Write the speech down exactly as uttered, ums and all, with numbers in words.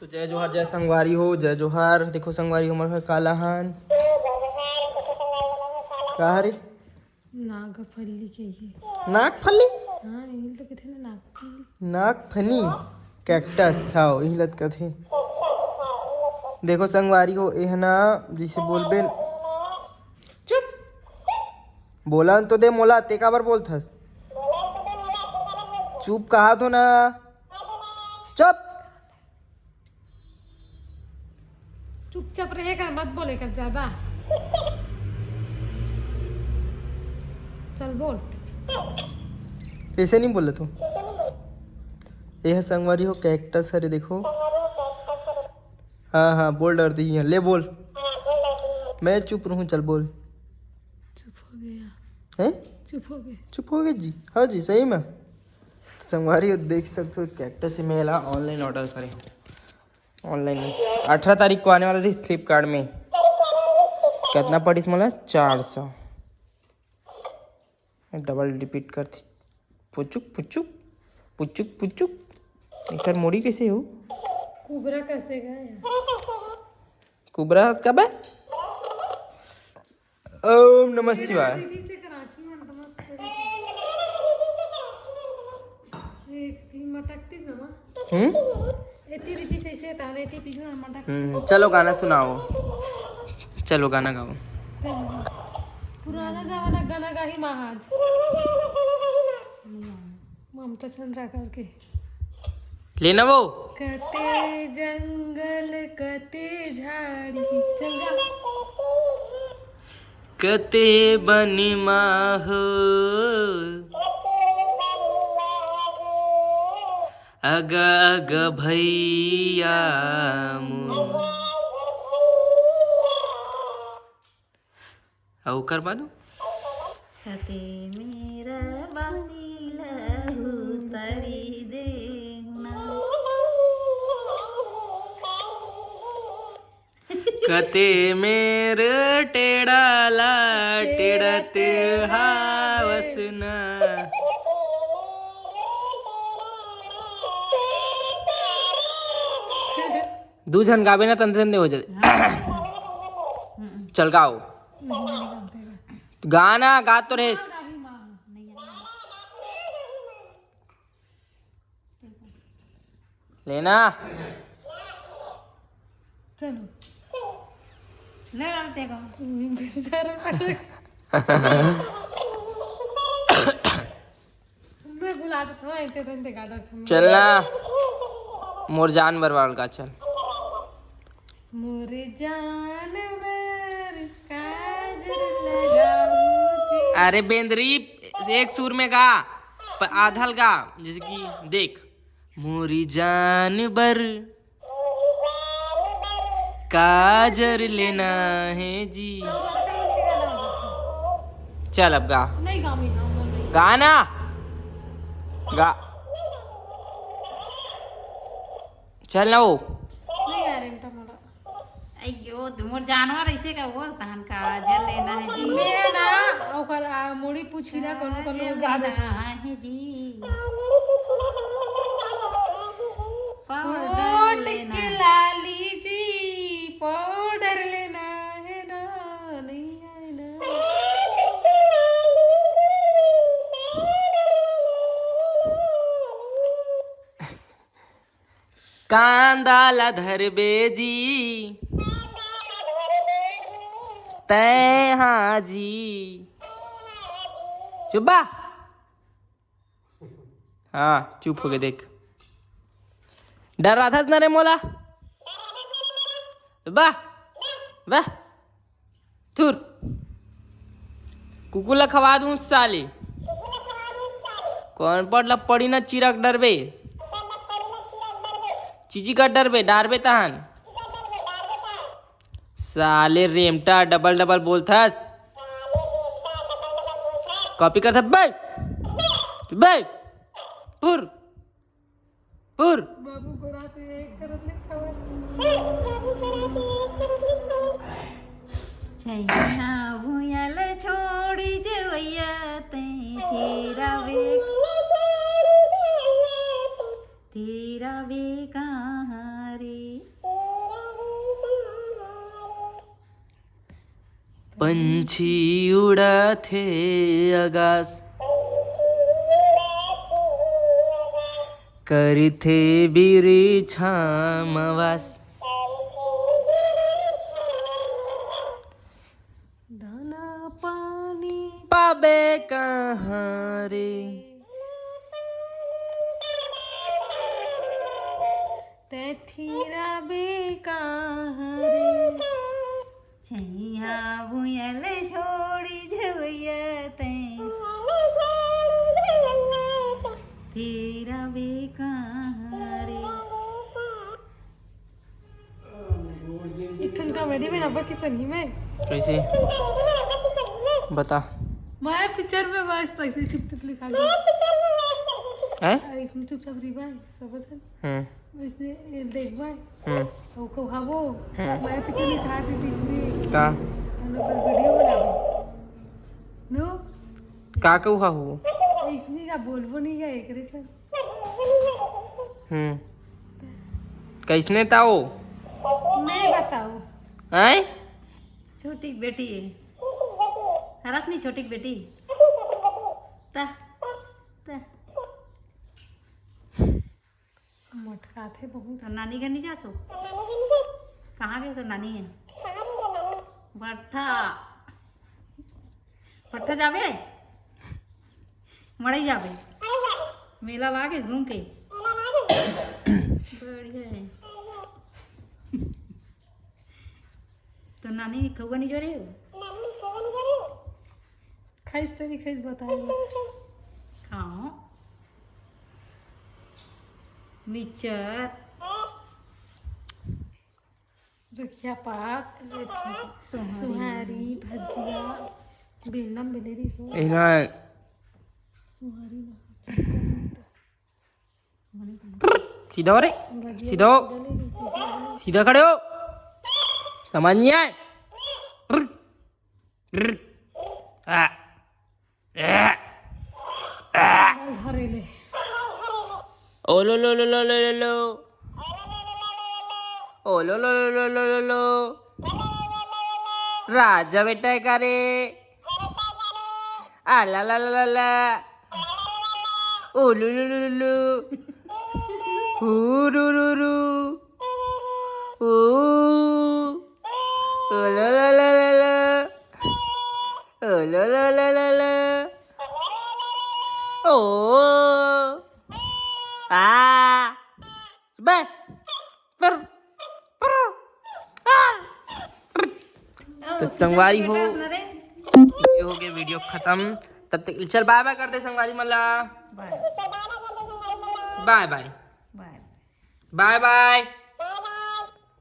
तो जय जोहार, जय संगवारी हो, जय जोहार। देखो संगवारी हो, हमर घर काला हन। का हरे? नागफली के ये। नागफली? हाँ, इही तो कथे ना, नागफली। नागफनी? Cactus, हाँ, इही लत कथे। देखो संगवारी हो, एह ना, जैसे बोलबे न-, चुप। बोलन तो दे मोला, ते काबर बोलथस? चुप कहा तो ना। चुप। चुपचाप रहे कर, मत बोले कर ज्यादा। चल बोल। कैसे नहीं बोले तू? ये है संगवारी हो, cactus हरे, देखो। हाँ, हाँ, बोल डर दी है, ले बोल। मैं चुप रहूँ, चल बोल। चुप हो गया। हैं? चुप हो गया। चुप हो गया जी? हाँ जी, सही में। संगवारी हो, देख सकते हो, cactus से मैं ला online order करे हूँ। Online में अठारह तारीख को आने वाला रही Flipkart में। कितना पड़िस मोला? चार सौ। Double repeat कर थी। पुचुक पुचुक, पुचुक पुचुक। एकर मोड़ी कैसे हो? कुबरा कैसे गए? कुबरा हस का बे? ओम नमः शिवाय। दीदी से करा की मन तो मस्त करे। एक ती मटकती ना माँ। हम्म? एती रीति से, से ताने एती पीछू ना मटक। हम्म, चलो गाना सुनाओ। चलो गाना गाओ। चलो। पुराना जमाना गाना गाही महाराज। ममता चंद्रा करके। लेना वो। कते जंगल, कते झाड़ी, चल गा। कते बन मा हो, अग अग भैया मोर। अउ ओकर बाद? कते मेर बासी लहू तरी देहू ना। कते मेर टेड़ा ला टेड़त हावस ना। दू झन गाबे ना, तंदे तंदे हो जाए। हाँ। चल गाओ। गाना गा तो रहे। लेना। चलो। ले डालते को। बेचारा पटक। मैं बुला देता हूँ, ऐसे तो देखा था तुम। चलना। मोर जान बरवाल का चल। मोरे जान बर काजर लगाऊं जी। अरे बेंदरी, एक सुर में गा, पर आधल गा, जैसे कि देख, मोरी जान बर काजर लेना है जी। चल अब गा। नहीं गाऊंगी ना, वो नहीं। गा ना। गा। चल ना वो। नहीं आ रहे बेटा मोरा। अयो, मोर जानवर ऐसे का बोल तहन काजर लेना है जी। मैं ना ओकर, आ, मोड़ी पूछी ना कोनो कोनो काजर गा लेना देता। है जी। पाउडर होठ लेना। के लाली जी, पाउडर लेना है ना, नहीं आए ना। कांदा ला धरबे जी, तै हाँ जी। चुप बा। हाँ, चुप हो गए, देख। डराथस न रे मोला। बा, बा। थुर। कुकुर ला खवा दूं साले। कौन पट ला पड़ी ना चिरक डरबे। चिची का डरबे, डारबे तहन। साले रेमटा डबल डबल बोलथस। कॉपी करथस बे। बे। पुर। पुर। बाबू गोड़ा पे एक करत ले खावत। चैना भुइयां ल छोड़ी जेवैया तैं तेरा वे, तेरा वे कहाँ रे? पंछी उड़ाथे अगास, करिथे बिरिछा म वास। दाना पानी पाबे कहाँ रे? तैं थिराबे कहाँ रे? छैया भुइयां ले छोड़ी जवैया तैं। तेरा बेकहारे। एक ठन comedy में नब्बे की संगी में। कैसे? बता। मैं पिक्चर में बस तो ऐसे टिप टिप लिखा लिया। हैं? इसमें चुपचाप रिवाज, सब है। हम्म। इसने ये देख भाई। हम्म। वो को हवो। हम्म। मैं पीछे नहीं खा रही थी इसलिए। का? हमने बस वीडियो बना ली। नो? का कहू हा हो? इसने का बोलबो नहीं का एक रे सर। हम्म। कैसने ताओ? मैं बताओ। हैं? छोटी बेटी है। हरस नहीं छोटी बेटी। ता, ता। मटकाथे बहुत। तो नानी घर नहीं जा सो? कहाँ गए तो नानी है? भट्ठा। भट्ठा जाबे? मड़ई जाबे? मेला लागे घूम के? बढ़िया है। तो नानी खउआ नहीं जोरे हो? खाइस तरी खाइस बताए। खाओ। मिक्सचर। रखिया पात। सोहारी। सोहारी, भजिया। बेलना में बेले रही सो। एना। सोहारी ना। सीधा हो रे। भजिया सीधा हो। बेले रही सो। सीधा खड़े हो। समझ नहीं आए। आ। आ। आ। धरे ले। ओ लो लो लो लो लो लो लो। ओ लो लो लो लो लो लो लो। राजा बेटा है का रे? आ ला ला ला ला ला। ओ लो लो लो लो लो। हू रू रू रू। ओ। ओ लो लो लो लो लो। ओ लो लो लो लो लो। ओ। आ। बे। पर। पर। आ। तो संगवारी हो, ये हो गया वीडियो खत्म। तब तक चल बाय बाय कर दे संगवारी मन ला। बाय। बाय बाय। बाय। बाय बाय।